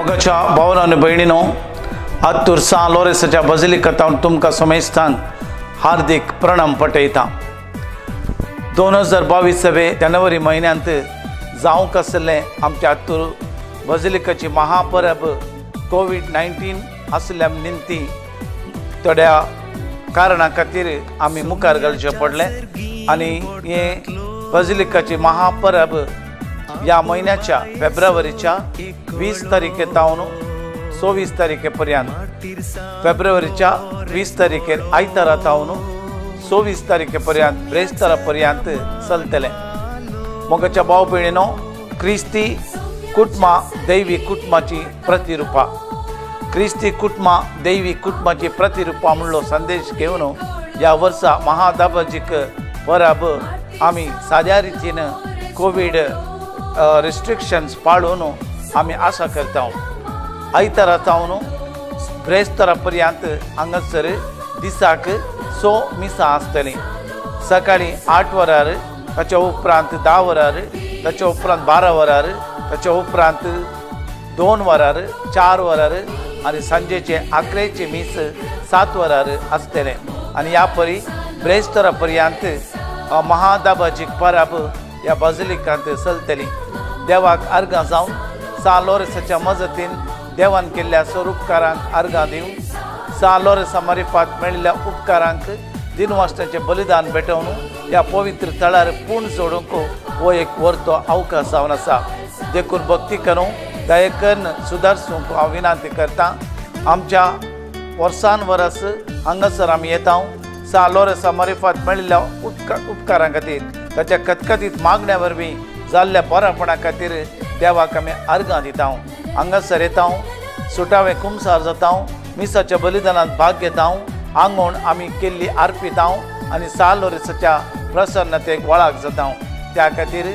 मोगाच्या भावना आनी भयणीनो, आत्तूर सां लोरेसाच्या बजिलिकांत तुमकां समेस्तांक हार्दीक प्रणाम पटयता। 2022 जानेवारी म्हयन्यांत जावंक आशिल्लें आमच्या आत्तूर बजिलिकाची महापरब कोवीड-19 आशिल्ल्या निमती थोड्या कारणा खातीर आमी मुखार घालचें पडलें आनी हे बजिलिकाची महापरब ह्या म्हयन्याच्या फेब्रुवारीच्या 20 तारखे तावन 24 तारखे पर्यंत, फेब्रुवारीच्या 20 तारखेर आयतारा तावन 24 तारखे पर्यंत ब्रेस्तारा पर्यंत चलतलें। मोगाच्या भाव भयणीनो, क्रिस्ती कुटुंबां दैवी कुटुंबाची प्रतिरुपां, क्रिस्ती कुटुंबां दैवी कुटुंबाची प्रतिरुपां म्हणलो संदेश घेवन ह्या वर्सा महादाबाजीक परब आमी साद्या रितीन कोवीड रिस्ट्रिक्शन्स पाळून आमी आशा करता। आयतारा तावन ब्रेस्तारा पर्यंत हांगासर दिसाक 6 मिसां आसतलीं। सकाळीं 8 वरार, ताच्या उपरांत 10 वरार, ताच्या उपरांत 12 वरार, ताच्या उपरांत 2 वरार, 4 वरार आनी सांजेचे 11 मीस 7 वरार आसतलें। आनी ह्या परी ब्रेस्तारा पर्यंत महादाबाजीक परब ह्या बाजिलिकांत चलतली। देवाक अर्गां जावन सां लोरेसाच्या मजतीन देवान केल्ल्या स्वरूपकारांक अर्गां दिवन सां लोरेसा मारिफात मेळिल्ल्या उपकारांक दिनवासण्याचें बलिदान भेटोवन ह्या पवित्र थळार पूर्ण जोडूंक हो एक व्हरतो अवकाश जावन आसा। देखून भक्ती करूं दया करून सुदारसूंक हांव विनंती करता। आमच्या वर्सान वरस हांगासर आमी येता सां लोरेसा मारिफात मेळिल्ल्या उपकारां खातीर, ताच्या खतखतीत मागण्या वरवीं जाल्ल्या बरेपणा खातीर देवाक आमी अर्गां दिता। हांगासर येता, सुटावे कुमसार जाता, मिसाच्या बलिदानांत भाग घेता, आंगोण आमी केल्ली अर्पिता आनी सां लोरेसाच्या प्रसन्नतेक वळाक जाता। त्या खातीर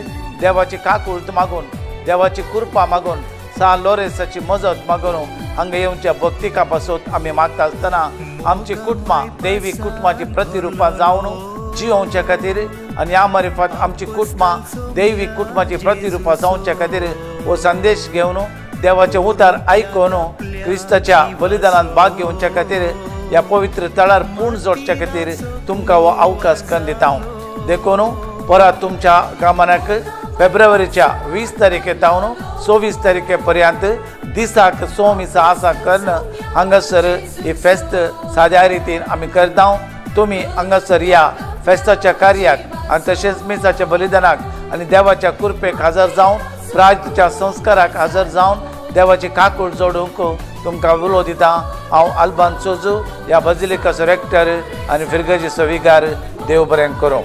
देवाची काकूळत मागून, देवाची कृपा मागून, सां लोरेसाची मजत मागून हांगा येवच्या भक्तिका पासत आमी मागता आसतना आमची कुटुंबां दैवी कुटुंबाची प्रतिरुपां जावन जियोवच्या खातीर आनी ह्या मारिफात आमची कुटुंबां दैवी कुटुंबाची प्रतिरुपां जावच्या खातीर हो संदेश घेवन देवाचें उतार आयकून क्रिस्ताच्या बलिदानांत भाग घेवच्या खातीर ह्या पवित्र थळार पूर्ण जोडच्या खातीर तुमकां हो अवकाश करून दिता। देखून परत तुमच्या कामाक फेब्रुवारीच्या 20 तारखे तावन 24 तारखे पर्यंत दिसाक 6 मिसां आसा करून हांगासर ही फेस्त साद्या रितीन आमी करता। तुमी हांगासर ह्या फेस्ताच्या कार्याक आनी तशेंच मिसाच्या बलिदानाक आनी देवाच्या कृपेक हजर जावन प्रायश्चिताच्या संस्काराक हजर जावन देवाची काकूळ जोडूंक तुमकां उलो दिता। हांव अल्बान सोजू, ह्या बाजिलिकाचो रेक्टर आनी फिरगजीचो विगार। देव बरें करूं।